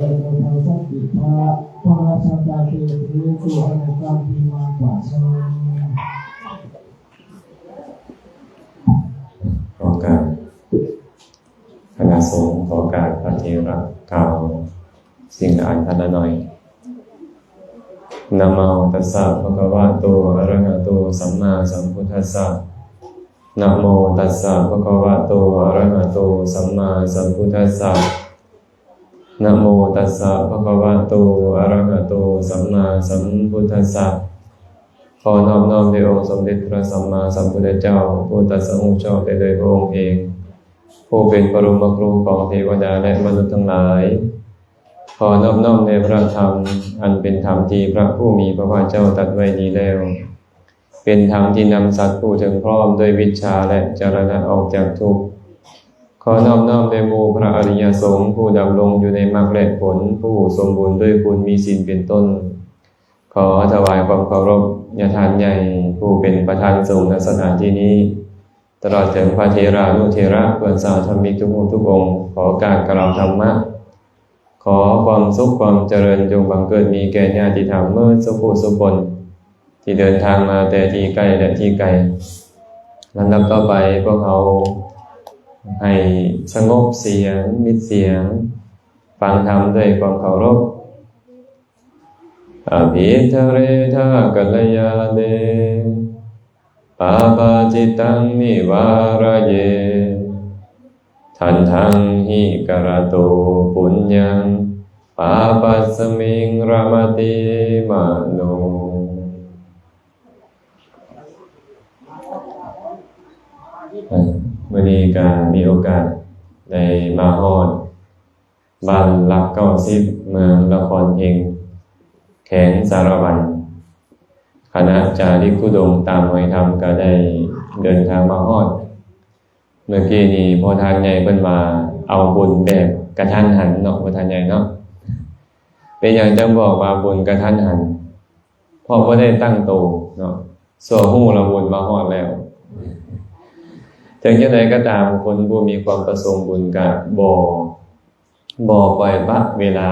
ທາງສັນຕິພາບ ພະລັດສະຕາເຕເຕ ສຸອະນຸກຳພິມັງ ກວ່າເຊີນ. ຂໍການ ຄະນະສົງ ຂໍການພະເຖລະ ກ່າວສິ່ງລະອັນ ທ່ານລະໜ້ອຍ. ນະໂມຕັດສະ ພະຄະວະໂຕ ອະລະຫະໂຕ ສຳມາສຳພຸດທັດສະ. ນະໂມຕັດສະ ພະຄະວະໂຕ ອະລະຫະໂຕ ສຳມາສຳພຸດທັດສະ. ນະໂມຕັດສະ ພະຄະວະໂຕ ອະລະຫະໂຕ ສຳມາສຳພຸດທັດສະ. ຂໍນອບນ້ອມແດ່ອົງສົມເດັດພະສຳມາສຳພຸດທະເຈົ້າ ຜູ້ຕັດສະຮູ້ຊອບແຕ່ໂດຍພະອົງເອງ, ຜູ້ເປັນປະລົມມະຄູຂອງເທວະດາ ແລະ ມະນຸດທັງຫຼາຍ. ຂໍນອບນ້ອມແດ່ພະທຳ ອັນເປັນທຳທີ່ພະຜູ້ມີພະພາກເຈົ້າຕັດໄວ້ດີແລ້ວ, ເປັນທຳທີ່ນຳສັດຜູ້ເຖິງພ້ອມດ້ວຍວິດຊາ ແລະ ຈະລະນະອອກຈາກທຸກ. ຂໍນອບນ້ອມແດ່ໝູ່ພະອະລິຍະສົງ ຜູ້ດຳລົງຢູ່ໃນມັກ ແລະ ຜົນ, ຜູ້ສົມບູນດ້ວຍຄຸນມີສິນເປັນຕົ້ນ. ຂໍຖວາຍຄວາມເຄົາລົບຍາທ່ານໃຫຍ່ ຜູ້ເປັນປະທານສົງ ນະສະຖານທີ່ນີ້, ຕະຫຼອດເຖິງພະເຖລານຸເຖລະ ເພື່ອນສາທຳມິກທຸກຮູບທຸກອົງ. ຂໍການກະລາວທຳມະ. ຂໍຄວາມສຸກຄວາມຈະເລີນຈົ່ງບັງເກີດມີແກ່ຍາດຕິທຳເໝິດສູ່ຜູ້ສູ່ຄົນ ທີ່ເດີນທາງມາແຕ່ທີ່ໃກ້ ແລະ ທີ່ໄກ. ລຳດັບຕໍ່ໄປ ພວກເຮົາໃຫ້ສະຫງົບສຽງ, ມິດສຽງ, ຟັງທຳດ້ວຍຄວາມເຄົາລົບ. Abhidhare tha kalyāṇe pāpajitaṃ nivāraye, dandaṃ hi karato puññaṃ pāpasmiṃ ramati mano. ເອີ ມື້ນີ້ກະມີໂອກາດໄດ້ມາຮອດ ບ້ານຫຼັກເກົ້າສິບ ເມືອງລະຄອນເພັງ ແຂວງສາລະວັນ. ຄະນະຈາລິກທຸດົງຕາມຮອຍທຳກະໄດ້ເດີນທາງມາຮອດ. ເມື່ອກີ້ນີ້ພໍ່ທ່ານໃຫຍ່ເພິ່ນວ່າເອົາບຸນແບບກະທັນຫັນເນາະ ພໍ່ທ່ານໃຫຍ່ເນາະ. ເປັນຫຍັງຈັ່ງບອກວ່າບຸນກະທັນຫັນ? ເພາະບໍ່ໄດ້ຕັ້ງໂຕເນາະ, ຊົ່ວຮູ້ລະບຸນມາຮອດແລ້ວ. ເຖິງຈັ່ງໃດກໍຕາມ, ຄົນຜູ້ມີຄວາມປະສົງບຸນກະບໍ່ ບໍ່ປ່ອຍປະເວລາ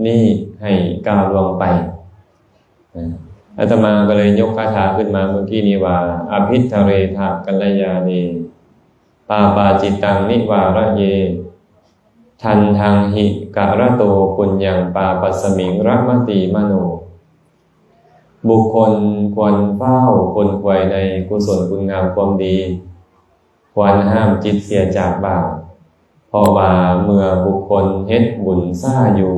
ນີ້ໃຫ້ກ້າວລ່ວງໄປ. ອາ ອາດຕະມາກໍເລີຍຍົກຄາຖາຂຶ້ນມາເມື່ອກີ້ນີ້ວ່າ Abhidhare tha kalyāṇe pāpajitaṃ nivāraye, dandaṃ hi karato puññaṃ pāpasmiṃ ramati mano. ບຸກຄົນຄວນຟ້າວຂົນຂວາຍໃນກຸສົນຄຸນງາມຄວາມດີ, ຄວນຫ້າມຈິດເສຍຈາກບາບ, ເພາະວ່າເມື່ອບຸກຄົນເຮັດບຸນຊ້າຢູ່,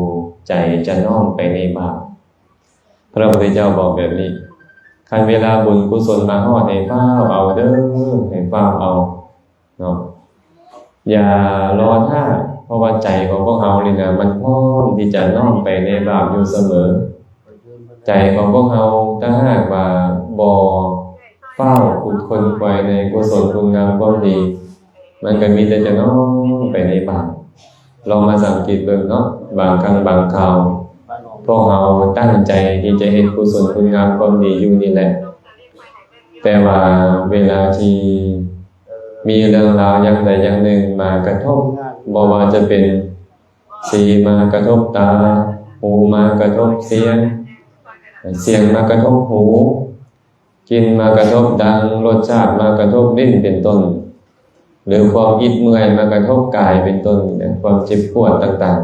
ໃຈຈະນ້ອມໄປໃນບາບ. ພະພຸດທະເຈົ້າບອກແບບນີ້, ຄັນເວລາບຸນກຸສົນມາຮອດໃຫ້ຟ້າວເອົາເດີ້, ໃຫ້ຟ້າວເອົາເນາະ, ຢ່າລໍຖ້າ, ເພາະວ່າໃຈຂອງພວກເຮົານີ້ນະ ມັນພ້ອມທີ່ຈະນ້ອມໄປໃນບາບຢູ່ສະເໝີ. ໃຈຂອງພວກເຮົາ ຖ້າຫາກວ່າບໍ່ຟ້າວຂຸດຄົ້ນຄວາຍໃນກຸສົນຄຸນງາມຄວາມດີ, ມັນກໍມີແຕ່ຈະນ້ອມໄປໃນບາບ. ລອງມາສັງເກດເບິ່ງເນາະ, ບາງຄັ້ງບາງຄາວ ພວກເຮົາຕັ້ງໃຈທີ່ຈະເຮັດກຸສົນຄຸນງາມຄວາມດີຢູ່ນີ້ແຫຼະ, ແຕ່ວ່າເວລາທີ່ມີເລື່ອງລາວຢ່າງໃດຢ່າງໜຶ່ງມາກະທົບ, ບໍ່ວ່າຈະເປັນ ສີມາກະທົບຕາ, ຫູມາກະທົບສຽງ, ສຽງມາກະທົບຫູ, ກິ່ນມາກະທົບດັງ, ລົດຊາດມາກະທົບລີ້ນເປັນຕົ້ນ, ຫຼື ຄວາມອິດເມື່ອຍມາກະທົບກາຍເປັນຕົ້ນ, ຄວາມເຈັບປວດຕ່າງ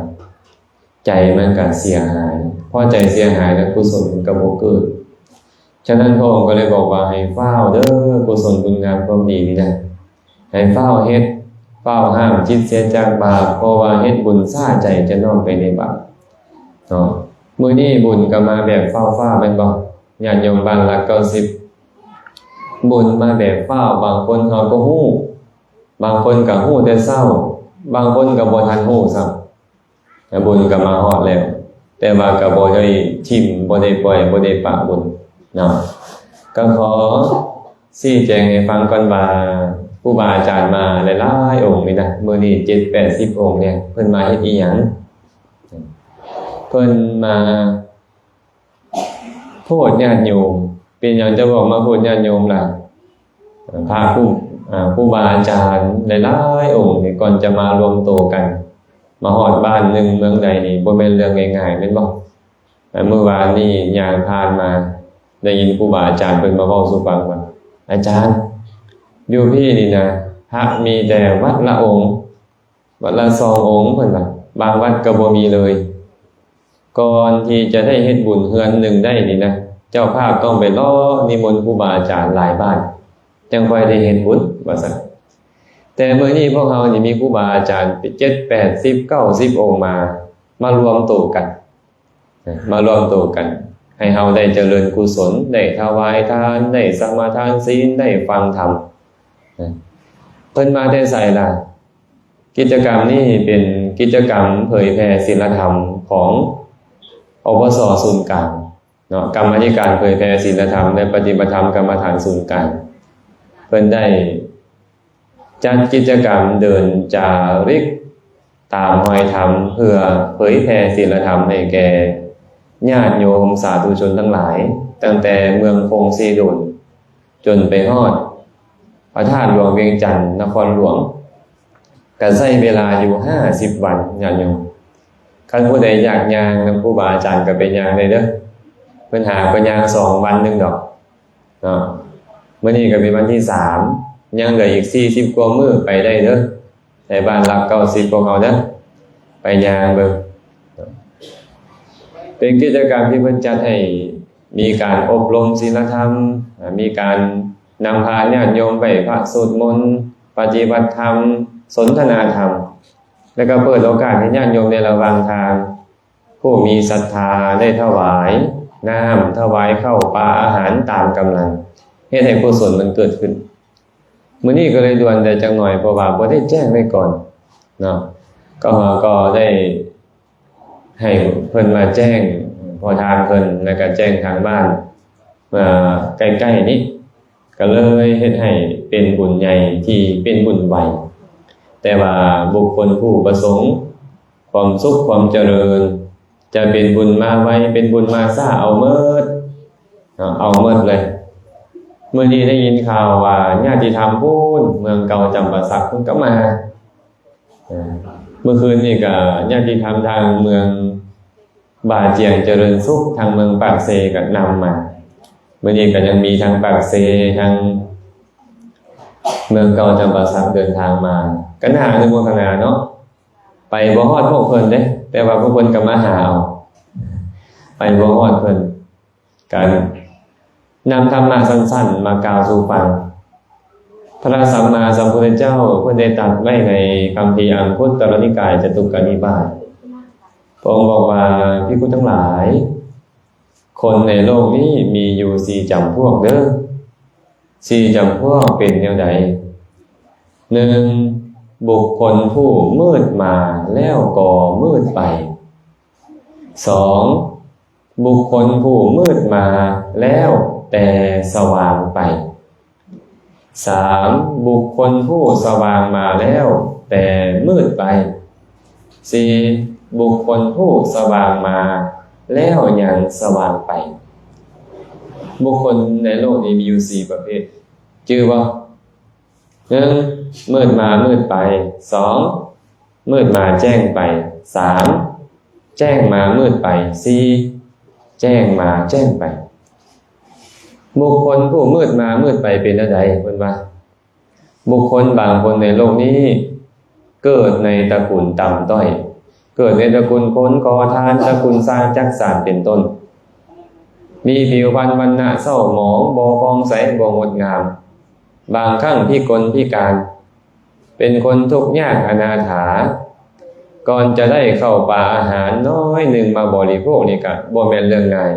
ໆ, ໃຈມັນກະເສຍຫາຍ. ພໍໃຈເສຍຫາຍແລ້ວ ກຸສົນມັນກະບໍ່ເກີດ. ສະນັ້ນ ພະອົງກໍເລີຍບອກວ່າໃຫ້ຟ້າວເດີ້, ກຸສົນບຸນງາມຄວາມດີນີ້ນະ ໃຫ້ຟ້າວເຮັດ, ຟ້າວຫ້າມຈິດເສຍຈາກບາບ, ເພາະວ່າເຮັດບຸນຊ້າໃຈຈະນ້ອມໄປໃນບາບເນາະ. ມື້ນີ້ບຸນກໍມາແບບຟ້າວໆ ແມ່ນບໍ່? ຍາດໂຍມບ້ານຫຼັກເກົ້າສິບ ບຸນມາແບບຟ້າວ, ບາງຄົນເຮົາກໍຮູ້, ບາງຄົນກໍຮູ້ແຕ່ເຊົ້າ, ບາງຄົນກໍບໍ່ທັນຮູ້ຊ້ຳ. ແລ້ວບຸນກໍມາຮອດແລ້ວ, ແຕ່ວ່າກໍບໍ່ໄດ້ຖິ້ມ, ບໍ່ໄດ້ປ່ອຍ, ບໍ່ໄດ້ປະບຸນເນາະ. ກໍຂໍຊີ້ແຈງໃຫ້ຟັງກ່ອນວ່າ ຄູບາອາຈານມາຫຼາຍໆອົງນີ້ນະ, ມື້ນີ້ເຈັດແປດສິບອົງນີ້ ເພິ່ນມາເຮັດອີ່ຫຍັງ? ເພິ່ນມາ ໂພດຍາດໂຍມ. ເປັນຫຍັງຈະບອກມາໂພດຍາດໂຍມລະ? ພະຄູ ອາ ຄູບາອາຈານຫຼາຍໆອົງນີ້ ກ່ອນຈະມາລວມໂຕກັນ ມາຮອດບ້ານໜຶ່ງເມືອງໃດນີ້ບໍ່ແມ່ນເລື່ອງງ່າຍໆ ແມ່ນບໍ່? ເມື່ອວານນີ້ຍ່າງຜ່ານມາ ໄດ້ຍິນຄູບາອາຈານເພິ່ນມາເວົ້າສູ່ຟັງວ່າ ອາຈານ ຢູ່ພີ້ນີ້ນະ ພະມີແຕ່ວັດລະອົງ ວັດລະສອງອົງ ເພິ່ນວ່າ ບາງວັດກໍບໍ່ມີເລີຍ. ກ່ອນທີ່ຈະໄດ້ເຮັດບຸນເຮືອນໜຶ່ງໄດ້ນີ້ນະ ເຈົ້າພາບຕ້ອງໄປເລາະນິມົນຄູບາອາຈານຫຼາຍບ້ານ ຈັ່ງຄ່ອຍໄດ້ເຮັດບຸນ ວ່າຊັ້ນ. ແຕ່ມື້ນີ້ພວກເຮົານີ້ມີຄູບາອາຈານເຈັດ ແປດ ສິບ ເກົ້າ ສິບອົງມາ ມາລວມໂຕກັນ ມາລວມໂຕກັນ ໃຫ້ເຮົາໄດ້ຈະເລີນກຸສົນ ໄດ້ຖວາຍທານ ໄດ້ສະມາທານສິນ ໄດ້ຟັງທຳ. ເພິ່ນມາແຕ່ໃສລະ? ກິດຈະກຳນີ້ເປັນກິດຈະກຳເຜີຍແຜ່ສິນລະທຳຂອງ ອພສ ສູນກາງເນາະ, ກຳມາທິການເຜີຍແຜ່ສິນລະທຳ ແລະ ປະຕິບັດທຳກຳມະຖານສູນກາງ. ເພິ່ນໄດ້ຈັດກິດຈະກຳເດີນຈາລິກຕາມຮອຍທຳ ເພື່ອເຜີຍແຜ່ສິນລະທຳໃຫ້ແກ່ຍາດໂຍມສາທຸຊົນທັງຫຼາຍ, ຕັ້ງແຕ່ເມືອງຄົງເຊໂດນ ຈົນໄປຮອດພະທາດຫຼວງວຽງຈັນ ນະຄອນຫຼວງ ກະໃຊ້ເວລາຢູ່ຫ້າສິບວັນ ຍາດໂຍມ. ຄັນຜູ້ໃດຢາກຍ່າງນຳຄູບາອາຈານກະໄປຍ່າງໄດ້ເດີ້, ເພິ່ນຫາກໍຍ່າງສອງວັນໜຶ່ງດອກເນາະ. ມື້ນີ້ກະເປັນວັນທີສາມ ຍັງເຫຼືອອີກສີ່ສິບກວ່າມື້ ໄປໄດ້ເດີ້. ໃນບ້ານຫຼັກເກົ້າສິບພວກເຮົາເດີ້ ໄປຍ່າງເບິ່ງ. ເປັນກິດຈະກຳທີ່ເພິ່ນຈັດໃຫ້ມີການອົບຮົມສິນລະທຳ, ມີການນຳພາຍາດໂຍມໄຫວ້ພະ ສວດມົນ, ປະຕິບັດທຳ, ສົນທະນາທຳ ແລະ ກໍເປີດໂອກາດໃຫ້ຍາດໂຍມໃນລະຫວ່າງທາງ ຜູ້ມີສັດທາໄດ້ຖວາຍນ້ຳ, ຖວາຍເຂົ້າປາອາຫານຕາມກຳລັງ, ເຮັດໃຫ້ກຸສົນມັນເກີດຂຶ້ນ. ມື້ນີ້ກໍເລີຍດ່ວນແດ່ຈັກໜ່ອຍ ເພາະວ່າບໍ່ໄດ້ແຈ້ງໄວ້ກ່ອນເນາະ, ກໍ ກໍໄດ້ໃຫ້ເພິ່ນມາແຈ້ງພໍ່ທານເພິ່ນ ແລ້ວກໍແຈ້ງທາງບ້ານ ເອີ ໃກ້ໆນີ້ ກໍເລີຍເຮັດໃຫ້ເປັນບຸນໃຫຍ່ທີ່ເປັນບຸນໄວ. ແຕ່ວ່າບຸກຄົນຜູ້ປະສົງຄວາມສຸກຄວາມຈະເລີນ ຈະເປັນບຸນມາໄວ ເປັນບຸນມາຊ້າ ເອົາໝົດເນາະ ເອົາໝົດເລີຍ. ມື້ນີ້ໄດ້ຍິນຂ່າວວ່າຍາດຕິທຳພຸ້ນ ເມືອງເກົ່າຈຳປາສັກເພິ່ນກໍມາ. ເອີ ມື້ຄືນນີ້ກໍຍາດຕິທຳທາງເມືອງບາຈຽງຈະເລີນສຸກ ທາງເມືອງປາກເຊກໍນຳມາ. ມື້ນີ້ກໍຍັງມີທາງປາກເຊ ທາງເມືອງເກົ່າຈຳປາສັກເດີນທາງມາ ກໍໜ້າອະນຸໂມທະນາເນາະ. ໄປບໍ່ຮອດພວກເພິ່ນເດ້ ແຕ່ວ່າພວກເພິ່ນກໍມາຫາເອົາ. ໄປບໍ່ຮອດເພິ່ນ ກະນຳທຳມະສັ້ນໆມາກ່າວສູ່ຟັງ. ພະສຳມາສຳພຸດທະເຈົ້າເພິ່ນໄດ້ຕັດໄວ້ໃນຄຳພີອັງຄຸດຕະລະນິກາຍຈະຕຸກກະນິບາດ ພະອົງບອກວ່າ ພິກຂຸທັງຫຼາຍ, ຄົນໃນໂລກນີ້ມີຢູ່ສີ່ຈຳພວກເດີ້. ສີ່ຈຳພວກເປັນແນວໃດ? ໜຶ່ງ ບຸກຄົນຜູ້ມືດມາແລ້ວກໍມືດໄປ. ສອງ ບຸກຄົນຜູ້ມືດມາແລ້ວແຕ່ສະຫວ່າງໄປ. ສາມ ບຸກຄົນຜູ້ສະຫວ່າງມາແລ້ວແຕ່ມືດໄປ. ສີ່ ບຸກຄົນຜູ້ສະຫວ່າງມາແລ້ວຍັງສະຫວ່າງໄປ. ບຸກຄົນໃນໂລກນີ້ມີຢູ່ສີ່ປະເພດ ຈື່ບໍ່? ໜຶ່ງ ມືດມາມືດໄປ. ສອງ ມືດມາແຈ້ງໄປ. ສາມ ແຈ້ງມາມືດໄປ. ສີ່ ແຈ້ງມາແຈ້ງໄປ. ບຸກຄົນຜູ້ມືດມາມືດໄປເປັນແນວໃດ? ເພິ່ນວ່າ ບຸກຄົນບາງຄົນໃນໂລກນີ້ ເກີດໃນຕະກູນຕ່ຳຕ້ອຍ, ເກີດໃນຕະກູນຄົນຂໍທານ, ຕະກູນຊ່າງຈັກສານເປັນຕົ້ນ, ມີຜິວພັນວັນນະເສົ້າໝອງ, ບໍ່ຜ່ອງໃສ, ບໍ່ງົດງາມ, ບາງຄັ້ງພິກົນພິການ, ເປັນຄົນທຸກຍາກອະນາຖາ. ກ່ອນຈະໄດ້ເຂົ້າປາອາຫານນ້ອຍໜຶ່ງມາບໍລິໂພກນີ້ກະບໍ່ແມ່ນເລື່ອງງ່າຍ.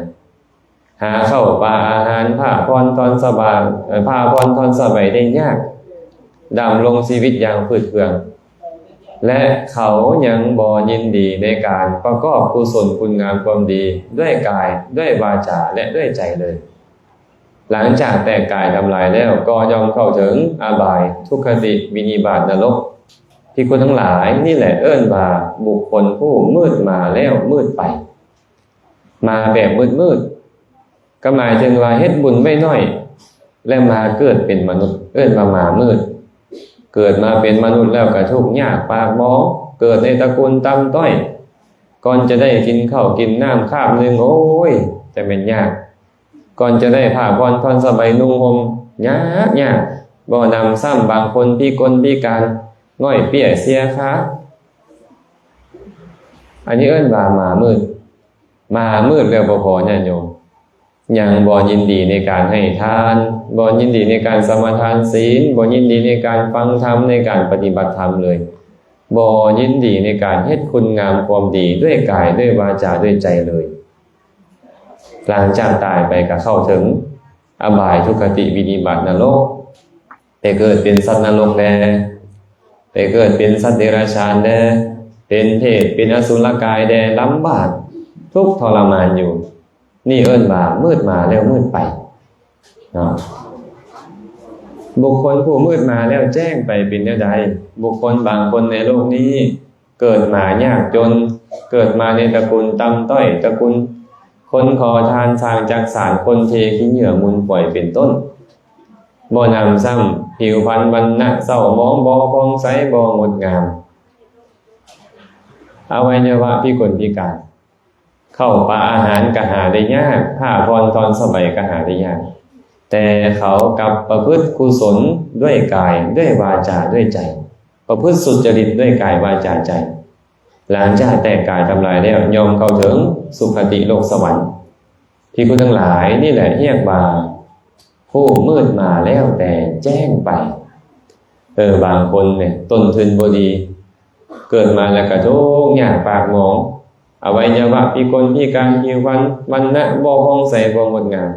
ຫາເຂົ້າປາອາຫານ, ຜ້າຜ່ອນທ່ອນສະບາຍ, ເອີ ຜ້າຜ່ອນທ່ອນສະໄບໄດ້ຍາກ, ດຳລົງຊີວິດຢ່າງຝືດເຄືອງ ແລະ ເຂົາຍັງບໍ່ຍິນດີໃນການປະກອບກຸສົນຄຸນງາມຄວາມດີດ້ວຍກາຍ, ດ້ວຍວາຈາ ແລະ ດ້ວຍໃຈເລີຍ. ຫຼັງຈາກແຕກກາຍທຳລາຍແລ້ວ ກໍຍ່ອມເຂົ້າເຖິງອະບາຍ, ທຸກຄະຕິ, ວິນິບາດ, ນະລົກ. ພິກຂຸທັງຫຼາຍ, ນີ້ແຫຼະເອີ້ນວ່າບຸກຄົນຜູ້ມືດມາແລ້ວມືດໄປ. ມາແບບມືດໆ ກໍໝາຍເຖິງວ່າເຮັດບຸນໄວ້ໜ້ອຍ ແລ້ວມາເກີດເປັນມະນຸດ ເອີ້ນວ່າມາມືດ. ເກີດມາເປັນມະນຸດແລ້ວກໍທຸກຍາກປາກໝອງ, ເກີດໃນຕະກຸນຕ່ຳຕ້ອຍ, ກ່ອນຈະໄດ້ກິນເຂົ້າກິນນ້ຳຄາບໜຶ່ງ ໂອ້ຍ ຈະແມ່ນຍາກ, ກ່ອນຈະໄດ້ຜ້າຜ່ອນທ່ອນສະບາຍນຸ່ງຫົ່ມ ຍາກ ຍາກ, ບໍ່ນຳຊ້ຳບາງຄົນພິກົນພິການ, ງ່ອຍເປ້ຍເສຍຂາ. ອັນນີ້ເອີ້ນວ່າໝາມືດ. ໝາມືດແລ້ວບໍ່ພໍ ຍາດໂຍມ, ຍັງບໍ່ຍິນດີໃນການໃຫ້ທານ, ບໍ່ຍິນດີໃນການສະມາທານສິນ, ບໍ່ຍິນດີໃນການຟັງທຳ, ໃນການປະຕິບັດທຳເລີຍ, ບໍ່ຍິນດີໃນການເຮັດຄຸນງາມຄວາມດີດ້ວຍກາຍ, ດ້ວຍວາຈາ, ດ້ວຍໃຈເລີຍ. ຫຼັງຈາກຕາຍໄປກໍເຂົ້າເຖິງອະບາຍ, ທຸກຄະຕິ, ວິນິບາດ, ນະລົກ, ໄປເກີດເປັນສັດນະລົກແດ່, ໄປເກີດເປັນສັດເດຍລະສານແດ່, ເປັນເປດ, ເປັນອະສຸລະກາຍແດ່, ລຳບາກທຸກທໍລະມານຢູ່. ນີ້ເອີ້ນວ່າມືດມາແລ້ວມືດໄປເນາະ. ບຸກຄົນຜູ້ມືດມາແລ້ວແຈ້ງໄປເປັນແນວໃດ? ບຸກຄົນບາງຄົນໃນໂລກນີ້ເກີດມາຍາກຈົນ, ເກີດມາໃນຕະກຸນຕ່ຳຕ້ອຍ, ຕະກຸນຄົນຂໍທານ, ສ້າງຈັກສານ, ຄົນເທຂີ້ເຫຍື້ອມູນຝອຍເປັນຕົ້ນ. ບໍ່ນຳຊ້ຳ ຜິວພັນວັນນະເສົ້າໝອງ, ບໍ່ຜ່ອງໃສ, ບໍ່ງົດງາມ, ອະໄວຍະວະພິກົນພິການ, ເຂົ້າປາອາຫານກໍຫາໄດ້ຍາກ, ຜ້າຜ່ອນທ່ອນສະບາຍກໍຫາໄດ້ຍາກ, ແຕ່ເຂົາກັບປະພຶດກຸສົນດ້ວຍກາຍ, ດ້ວຍວາຈາ, ດ້ວຍໃຈ, ປະພຶດສຸດຈະລິດດ້ວຍກາຍ, ວາຈາ, ໃຈ. ຫຼັງຈາກແຕກກາຍທຳລາຍແລ້ວ ຍ່ອມເຂົ້າເຖິງສຸຄະຕິໂລກສະຫວັນ. ພິກຂຸທັງຫຼາຍ, ນີ້ແຫຼະຮຽກວ່າຜູ້ມືດມາແລ້ວແຕ່ແຈ້ງໄປ. ເອີ ບາງຄົນນີ້ຕົ້ນທຶນບໍ່ດີ, ເກີດມາແລ້ວກໍທຸກຍາກປາກໝອງ, ອະໄວຍະວະພິກົນພິການ, ຜິວພັນວັນນະບໍ່ຜ່ອງໃສ, ບໍ່ງົດງາມ,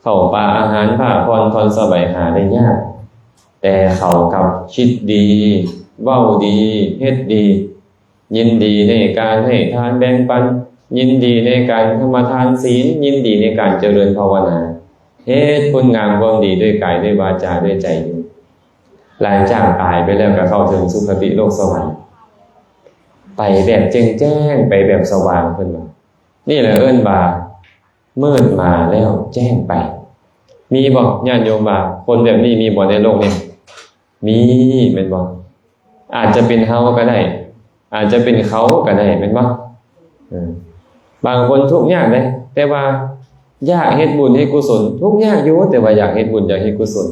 ເຂົ້າປາອາຫານ, ຜ້າຜ່ອນທ່ອນສະບາຍຫາໄດ້ຍາກ, ແຕ່ເຂົາກັບຄິດດີ, ເວົ້າດີ, ເຮັດດີ, ຍິນດີໃນການໃຫ້ທານແບ່ງປັນ, ຍິນດີໃນການສະມາທານສິນ, ຍິນດີໃນການຈະເລີນພາວະນາ, ເຮັດຄຸນງາມຄວາມດີດ້ວຍກາຍ, ດ້ວຍວາຈາ, ດ້ວຍໃຈຢູ່. ຫຼັງຈາກຕາຍໄປແລ້ວກໍເຂົ້າເຖິງສຸຄະຕິໂລກສະຫວັນ, ໄປແບບແຈ້ງໆ, ໄປແບບສະຫວ່າງ, ເພິ່ນວ່າ. ນີ້ແຫຼະເອີ້ນວ່າ ມືດມາແລ້ວແຈ້ງໄປ. ມີບໍ່ ຍາດໂຍມ ວ່າຄົນແບບນີ້ມີບໍ່ໃນໂລກນີ້? ມີ ແມ່ນບໍ່? ອາດຈະເປັນເຮົາກໍໄດ້, ອາດຈະເປັນເຂົາກໍໄດ້ ແມ່ນບໍ່? ເອີ ບາງຄົນທຸກຍາກເດ້, ແຕ່ວ່າຢາກເຮັດບຸນເຮັດກຸສົນ, ທຸກຍາກຢູ່ ແຕ່ວ່າຢາກເຮັດບຸນ ຢາກເຮັດກຸສົນ.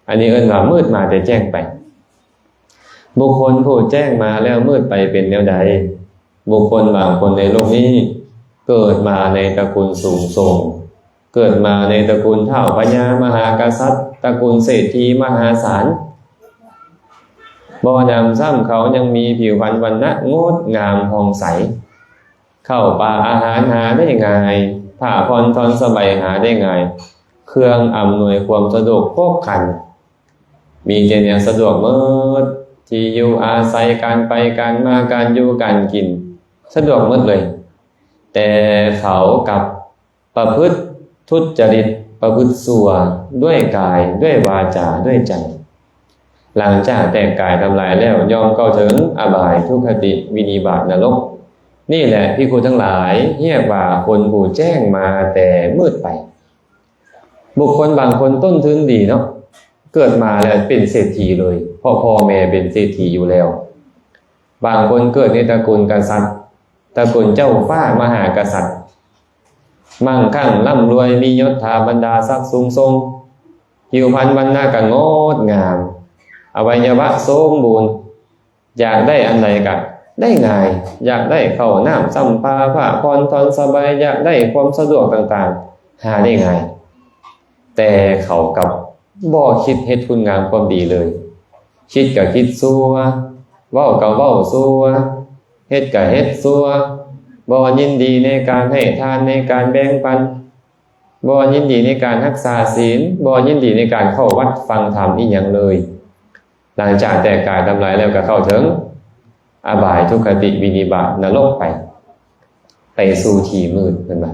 ອັນນີ້ເອີ້ນວ່າມືດມາແຕ່ແຈ້ງໄປ. ບຸກຄົນຜູ້ແຈ້ງມາແລ້ວມືດໄປເປັນແນວໃດ? ບຸກຄົນບາງຄົນໃນໂລກນີ້ເກີດມາໃນຕະກຸນສູງສົ່ງ, ເກີດມາໃນຕະກຸນທ້າວພະຍາມະຫາກະສັດ, ຕະກຸນເສດຖີມະຫາສານ. ບໍ່ນຳຊ້ຳເຂົາຍັງມີຜິວພັນວັນນະງົດງາມຜ່ອງໃສ, ເຂົ້າປາອາຫານຫາໄດ້ງ່າຍ, ຜ້າຜ່ອນທ່ອນສະບາຍຫາໄດ້ງ່າຍ, ເຄື່ອງອຳນວຍຄວາມສະດວກຄົບຄັນ. ມີແຕ່ແນວສະດວກໝົດ, ທີ່ຢູ່ອາໄສ, ການໄປການມາ, ການຢູ່ການກິນ, ສະດວກໝົດເລີຍ. ແຕ່ເຂົາກັບປະພຶດທຸດຈະລິດ, ປະພຶດຊົ່ວ, ດ້ວຍກາຍ, ດ້ວຍວາຈາ, ດ້ວຍໃຈ. ຫຼັງຈາກແຕກກາຍທຳລາຍແລ້ວ, ຍ່ອມເຂົ້າເຖິງອະບາຍ, ທຸກຄະຕິ, ວິນິບາດ, ນະລົກ. ນີ້ແຫຼະ ພິກຂຸທັງຫຼາຍ, ຮຽກວ່າຄົນຜູ້ແຈ້ງມາແຕ່ມືດໄປ. ບຸກຄົນບາງຄົນຕົ້ນທຶນດີເນາະ, ເກີດມາແລ້ວເປັນເສດຖີເລີຍ, ເພາະພໍ່ແມ່ເປັນເສດຖີຢູ່ແລ້ວ. ບາງຄົນເກີດໃນຕະກຸນກະສັດ, ຕະກຸນເຈົ້າຟ້າມະຫາກະສັດ, ມັ່ງຄັ່ງລ່ຳລວຍ, ມີຍົດຖາບັນດາສັກສູງສົ່ງ, ຜິວພັນວັນນະກະງົດງາມ, ອະໄວຍະວະສົມບູນ. ຢາກໄດ້ອັນໃດກະໄດ້ງ່າຍ, ຢາກໄດ້ເຂົ້ານ້ຳຊຳປາ, ຜ້າຜ່ອນທ່ອນສະບາຍ, ຢາກໄດ້ຄວາມສະດວກຕ່າງໆ ຫາໄດ້ງ່າຍ. ແຕ່ເຂົາກັບບໍ່ຄິດເຮັດຄຸນງາມຄວາມດີເລີຍ, ຄິດກະຄິດຊົ່ວ, ເວົ້າກະເວົ້າຊົ່ວ, ເຮັດກະເຮັດຊົ່ວ, ບໍ່ຍິນດີໃນການໃຫ້ທານ, ໃນການແບ່ງປັນ. ບໍ່ຍິນດີໃນການຮັກສາສິນ, ບໍ່ຍິນດີໃນການເຂົ້າວັດຟັງທຳອີ່ຫຍັງເລີຍ. ຫຼັງຈາກແຕກກາຍທຳລາຍແລ້ວກໍເຂົ້າເຖິງອະບາຍ, ທຸກຄະຕິ, ວິນິບາດ, ນະລົກໄປ, ໄປສູ່ທີ່ມືດ, ເພິ່ນວ່າ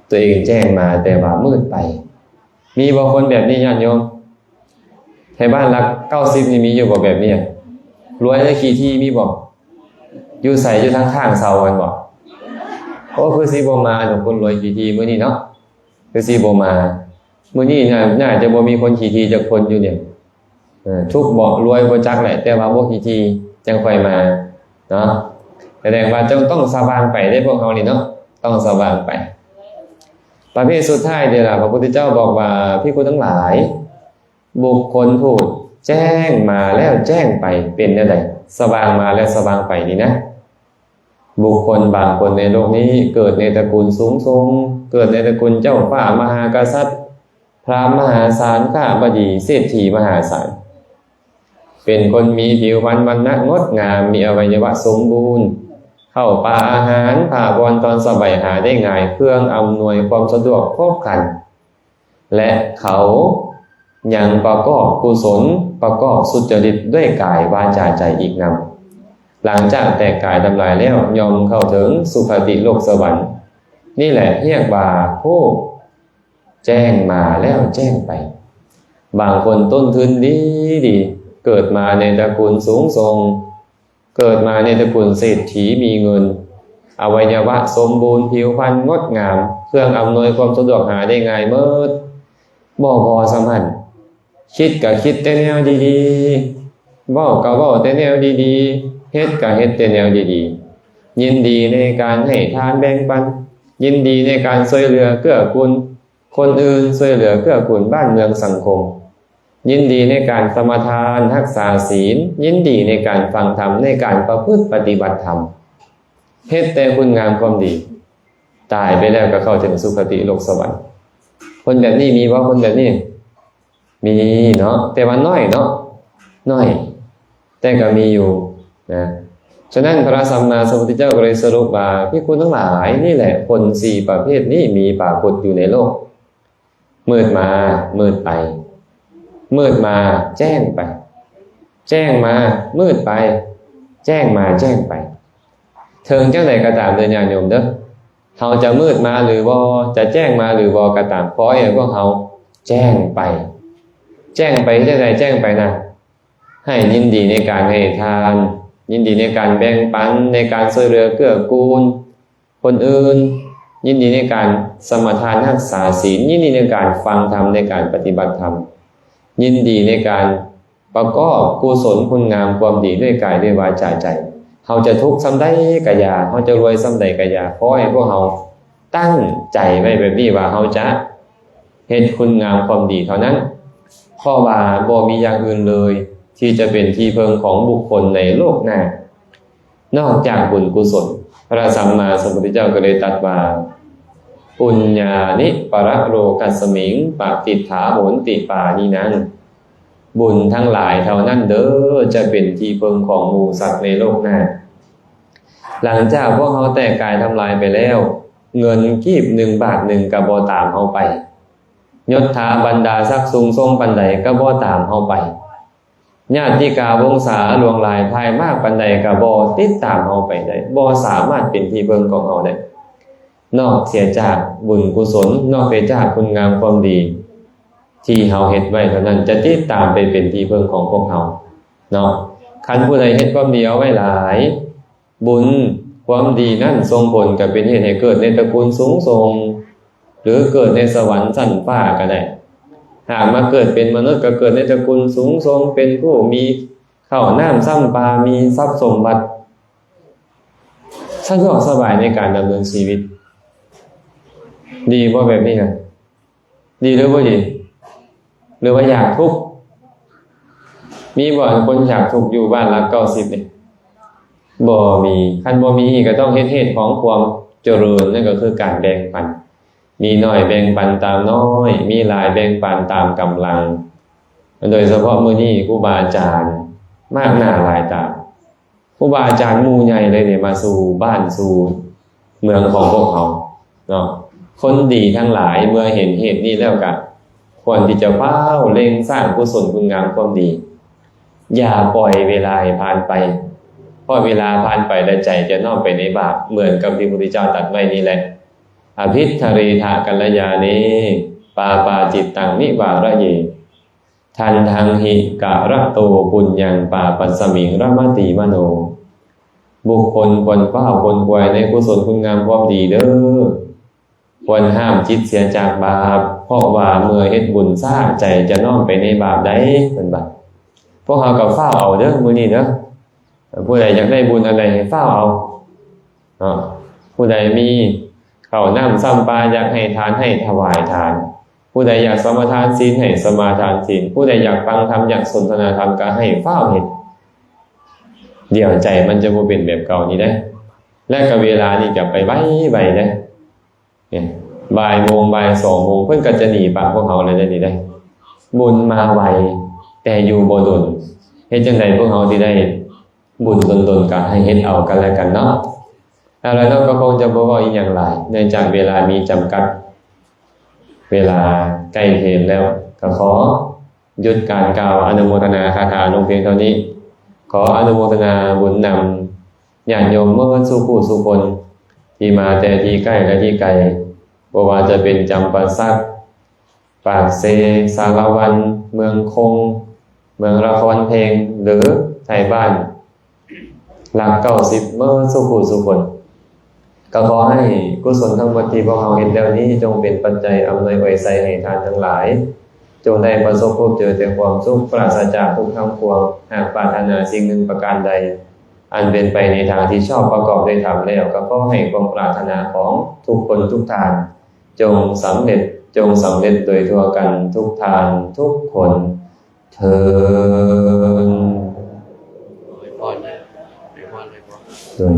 ຕົວເອງແຈ້ງມາແຕ່ວ່າມືດໄປ. ມີບໍ່ຄົນແບບນີ້ ຍາດໂຍມ? ໄທບ້ານຫຼັກເກົ້າສິບນີ້ມີຢູ່ບໍ່ແບບນີ້? ລວຍແລະຂີ້ຖີ່ມີບໍ່? ຢູ່ໃສ? ຢູ່ທາງຂ້າງເສົາຫັ້ນບໍ່? ໂອ້ ຄືຊິບໍ່ມາດອກ ຄົນລວຍຂີ້ຖີ່ມື້ນີ້ເນາະ, ຄືຊິບໍ່ມາ. ມື້ນີ້ໜ້າ ໜ້າຈະບໍ່ມີຄົນຂີ້ຖີ່ຈັກຄົນຢູ່ນີ້. ເອີ ທຸກເບາະລວຍບໍ່ຈັກແຫຼະ, ແຕ່ວ່າບໍ່ຂີ້ຖີ່ຈັ່ງຄ່ອຍມາ. ເນາະ. ສະແດງວ່າຕ້ອງ ຕ້ອງສະຫວ່າງໄປເດ້ພວກເຮົານີ້ເນາະ, ຕ້ອງສະຫວ່າງໄປ. ປະເພດສຸດທ້າຍນີ້ລະ ພະພຸດທະເຈົ້າບອກວ່າ ພິກຂຸທັງຫຼາຍ, ບຸກຄົນຜູ້ແຈ້ງມາແລ້ວແຈ້ງໄປເປັນແນວໃດ? ສະຫວ່າງມາແລ້ວສະຫວ່າງໄປນີ້ນະ. ບຸກຄົນບາງຄົນໃນໂລກນີ້ເກີດໃນຕະກຸນສູງສົ່ງ, ເກີດໃນຕະກຸນເຈົ້າຟ້າມະຫາກະສັດ, ພຣາມມະຫາສານ, ຂ້າບະດີ, ເສດຖີມະຫາສານ, ເປັນຄົນມີຜິວພັນວັນນະງົດງາມ, ມີອະໄວຍະວະສົມບູນ, ເຂົ້າປາອາຫານ, ຜ້າຜ່ອນທ່ອນສະບາຍຫາໄດ້ງ່າຍ, ເຄື່ອງອຳນວຍຄວາມສະດວກຄົບຄັນ. ແລະ ເຂົາຍັງປະກອບກຸສົນ, ປະກອບສຸດຈະລິດດ້ວຍກາຍ, ວາຈາ, ໃຈອີກນຳ. ຫຼັງຈາກແຕກກາຍທຳລາຍແລ້ວ ຍ່ອມເຂົ້າເຖິງສຸຄະຕິໂລກສະຫວັນ. ນີ້ແຫຼະຮຽກວ່າຜູ້ແຈ້ງມາແລ້ວແຈ້ງໄປ. ບາງຄົນຕົ້ນທຶນດີໆ, ເກີດມາໃນຕະກຸນສູງສົ່ງ, ເກີດມາໃນຕະກຸນເສດຖີມີເງິນ, ອະໄວຍະວະສົມບູນ, ຜິວພັນງົດງາມ, ເຄື່ອງອຳນວຍຄວາມສະດວກຫາໄດ້ງ່າຍໝົດ. ບໍ່ພໍສ່ຳນັ້ນ, ຄິດກະຄິດແຕ່ແນວດີໆ, ເວົ້າກະເວົ້າແຕ່ແນວດີໆ, ເຮັດກະເຮັດແຕ່ແນວດີໆ, ຍິນດີໃນການໃຫ້ທານແບ່ງປັນ, ຍິນດີໃນການຊ່ວຍເຫຼືອເກື້ອກູນຄົນອື່ນ, ຊ່ວຍເຫຼືອເກື້ອກູນບ້ານເມືອງສັງຄົມ, ຍິນດີໃນການສະມາທານ, ຮັກສາສິນ, ຍິນດີໃນການຟັງທຳ, ໃນການປະພຶດປະຕິບັດທຳ, ເຮັດແຕ່ຄຸນງາມຄວາມດີ, ຕາຍໄປແລ້ວກໍເຂົ້າເຖິງສຸຄະຕິໂລກສະຫວັນ. ຄົນແບບນີ້ມີບໍ່? ຄົນແບບນີ້ມີເນາະ, ແຕ່ວ່ານ້ອຍເນາະ, ນ້ອຍ, ແຕ່ກໍມີຢູ່ນະ. ສະນັ້ນ ພະສຳມາສຳພຸດທະເຈົ້າກໍເລີຍສະຫຼຸບວ່າ ພິກຂຸທັງຫຼາຍ, ນີ້ແຫຼະຄົນສີ່ປະເພດນີ້ມີປາກົດຢູ່ໃນໂລກ. ມືດມາມືດໄປ, ມືດມາແຈ້ງໄປ, ແຈ້ງມາມືດໄປ, ແຈ້ງມາແຈ້ງໄປ. ເຖິງຈັ່ງໃດກໍຕາມເດີຍາດໂຍມເດີ, ເຮົາຈະມືດມາຫຼືບໍ່, ຈະແຈ້ງມາຫຼືບໍ່ກໍຕາມ, ຂໍໃຫ້ພວກເຮົາແຈ້ງໄປ. ແຈ້ງໄປເຮັດຈັ່ງໃດ? ແຈ້ງໄປນະ, ໃຫ້ຍິນດີໃນການໃຫ້ທານ, ຍິນດີໃນການແບ່ງປັນ, ໃນການຊ່ວຍເຫຼືອເກື້ອກູນ ຄົນອື່ນ, ຍິນດີໃນການສະມາທານຮັກສາສິນ, ຍິນດີໃນການຟັງທຳ, ໃນການປະຕິບັດທຳ, ຍິນດີໃນການປະກອບກຸສົນຄຸນງາມຄວາມດີດ້ວຍກາຍ, ດ້ວຍວາຈາ, ໃຈ. ເຮົາຈະທຸກສ່ຳໃດກະຢ່າ, ເຮົາຈະລວຍສ່ຳໃດກະຢ່າ, ຂໍໃຫ້ພວກເຮົາຕັ້ງໃຈໄວ້ແບບນີ້ວ່າ ເຮົາຈະເຮັດຄຸນງາມຄວາມດີເທົ່ານັ້ນ, ເພາະວ່າບໍ່ມີຢ່າງອື່ນເລີຍທີ່ຈະເປັນທີ່ເພິ່ງຂອງບຸກຄົນໃນໂລກໜ້າ. ນອກຈາກບຸນກຸສົນ, ພະສຳມາສຳພຸດທະເຈົ້າກໍເລີຍຕັດວ່າ ປຸນຍານິປະລະໂລກັດສະມິງ ປະຕິດຖາໂຫນຕິປານິນັງ. ບຸນທັງຫຼາຍເທົ່ານັ້ນເດີ ຈະເປັນທີ່ເພິ່ງຂອງໝູ່ສັດໃນໂລກໜ້າ. ຫຼັງຈາກພວກເຮົາແຕກກາຍທຳລາຍໄປແລ້ວ, ເງິນກີບໜຶ່ງບາດໜຶ່ງກໍບໍ່ຕາມເຮົາໄປ, ຍົດຖາບັນດາສັກສູງສົ່ງປານໃດກໍບໍ່ຕາມເຮົາໄປ. ຍາດຕິກາວົງສາຫຼວງຫຼາຍພາຍມາກປານໃດກໍບໍ່ຕິດຕາມເຮົາໄປໄດ້, ບໍ່ສາມາດເປັນທີ່ເພິ່ງຂອງເຮົາໄດ້, ນອກເສຍຈາກບຸນກຸສົນ, ນອກເສຍຈາກຄຸນງາມຄວາມດີທີ່ເຮົາເຮັດໄວ້ເທົ່ານັ້ນ ຈະຕິດຕາມໄປເປັນທີ່ເພິ່ງຂອງພວກເຮົາເນາະ. ຄັນຜູ້ໃດເຮັດຄວາມດີເອົາໄວ້ຫຼາຍ, ບຸນຄວາມດີນັ້ນສົ່ງຜົນກໍເປັນເຫດໃຫ້ເກີດໃນຕະກຸນສູງສົ່ງ ຫຼື ເກີດໃນສະຫວັນຊັ້ນຟ້າກໍໄດ້. ຫາກມາເກີດເປັນມະນຸດກໍເກີດໃນຕະກຸນສູງສົ່ງ, ເປັນຜູ້ມີເຂົ້ານ້ຳຊຳປາ, ມີຊັບສົມບັດ, ສະດວກສະບາຍໃນການດຳເນີນຊີວິດ. ດີບໍ່ແບບນີ້ນະ? ດີຫຼືບໍ່ດີ? ຫຼືວ່າຢາກທຸກ? ມີບໍ່ຄົນຢາກທຸກຢູ່ບ້ານຫຼັກເກົ້າສິບນີ້? ບໍ່ມີ. ຄັນບໍ່ມີກໍຕ້ອງເຮັດເຫດຂອງຄວາມຈະເລີນ, ນັ້ນກໍຄືການແບ່ງປັນ. ມີໜ້ອຍແບ່ງປັນຕາມໜ້ອຍ, ມີຫຼາຍແບ່ງປັນຕາມກຳລັງ. ໂດຍສະເພາະມື້ນີ້ຄູບາອາຈານມາກໜ້າຫຼາຍຕາ. ຄູບາອາຈານໝູ່ໃຫຍ່ເລີຍນີ້ ມາສູ່ບ້ານສູ່ເມືອງຂອງພວກເຮົາເນາະ. ຄົນດີທັງຫຼາຍເມື່ອເຫັນເຫດນີ້ແລ້ວກະຄວນທີ່ຈະຟ້າວເລັ່ງສ້າງກຸສົນຄຸນງາມຄວາມດີ. ຢ່າປ່ອຍເວລາໃຫ້ຜ່ານໄປ, ເພາະເວລາຜ່ານໄປແລ້ວໃຈຈະນ້ອມໄປໃນບາບ, ເໝືອນກັບທີ່ພະພຸດທະເຈົ້າຕັດໄວ້ນີ້ແຫຼະ. ອະພິດທະເຣທະກັນລະຍາເນ ປາປາຈິດຕັງນິວາຣະເຍ ທັນທັງຫິກະລະໂຕປຸນຍັງ ປາປັດສະມິງຣະມະຕິມະໂນ. ບຸກຄົນຄວນຟ້າວຄວນຂວາຍໃນກຸສົນຄຸນງາມຄວາມດີເດີ້. ຄວນຫ້າມຈິດເສຍຈາກບາບ, ເພາະວ່າເມື່ອເຮັດບຸນຊ້າ, ໃຈຈະນ້ອມໄປໃນບາບໃດ, ເພິ່ນວ່າ. ພວກເຮົາກໍຟ້າວເອົາເດີ້ ມື້ນີ້ເດີ້. ຜູ້ໃດຢາກໄດ້ບຸນອັນໃດໃຫ້ຟ້າວເອົາເນາະ. ຜູ້ໃດມີເຂົ້ານ້ຳຊຳປາ ຢາກໃຫ້ທານ ໃຫ້ຖວາຍທານ. ຜູ້ໃດຢາກສະມາທານສິນ ໃຫ້ສະມາທານສິນ. ຜູ້ໃດຢາກຟັງທຳ ຢາກສົນທະນາທຳ ກໍໃຫ້ຟ້າວເຮັດ. ດຽວໃຈມັນຈະບໍ່ເປັນແບບເກົ່ານີ້ເດ້. ແລະກໍເວລານີ້ຈະໄປໄວໆເດ້. ນີ້ ບ່າຍໂມງ ບ່າຍສອງໂມງ ເພິ່ນກໍຈະໜີປະພວກເຮົາແລ້ວເດ້ນີ້ເດ້. ບຸນມາໄວ ແຕ່ຢູ່ບໍ່ດົນ. ເຮັດຈັ່ງໃດພວກເຮົາຊິໄດ້ບຸນດົນໆ ກໍໃຫ້ເຮັດເອົາກັນແລະກັນເນາະ. ເອົາລະເນາະ ກໍຄົງຈະບໍ່ເວົ້າອີ່ຫຍັງຫຼາຍ ເນື່ອງຈາກເວລາມີຈຳກັດ. ເວລາໃກ້ເຄນແລ້ວ ກໍຂໍຢຸດການກ່າວອະນຸໂມທະນາຄາຖາລົງພຽງເທົ່ານີ້. ຂໍອະນຸໂມທະນາບຸນນຳຍາດໂຍມເໝິດສູ່ຜູ້ສູ່ຄົນ ທີ່ມາແຕ່ທີ່ໃກ້ ແລະ ທີ່ໄກ, ບໍ່ວ່າຈະເປັນຈຳປາສັກ, ປາກເຊ, ສາລະວັນ, ເມືອງຄົງ, ເມືອງລະຄອນເພັງ ຫຼື ໄທບ້ານ ຫຼັກເກົ້າສິບ ເໝິດສູ່ຜູ້ສູ່ຄົນ. ກໍຂໍໃຫ້ກຸສົນທັງໝົດທີ່ພວກເຮົາເຮັດແລ້ວນີ້ ຈົ່ງເປັນປັດໄຈອຳນວຍອວຍໄຊໃຫ້ທ່ານທັງຫຼາຍ, ຈົ່ງໄດ້ປະສົບພົບເຈີແຕ່ຄວາມສຸກ ປາສະຈາກທຸກທັງປວງ. ຫາກປາດຖະໜາສິ່ງໜຶ່ງປະການໃດ ອັນເປັນໄປໃນທາງທີ່ຊອບປະກອບດ້ວຍທຳແລ້ວ, ກໍຂໍໃຫ້ຄວາມປາດຖະໜາຂອງທຸກຄົນທຸກທ່ານ ຈົ່ງສຳເລັດ, ຈົ່ງສຳເລັດໂດຍທົ່ວກັນທຸກທ່ານທຸກຄົນເທີ້ນ. ອວຍພອນເລີຍ ອວຍພອນເລີຍ. ໂດຍ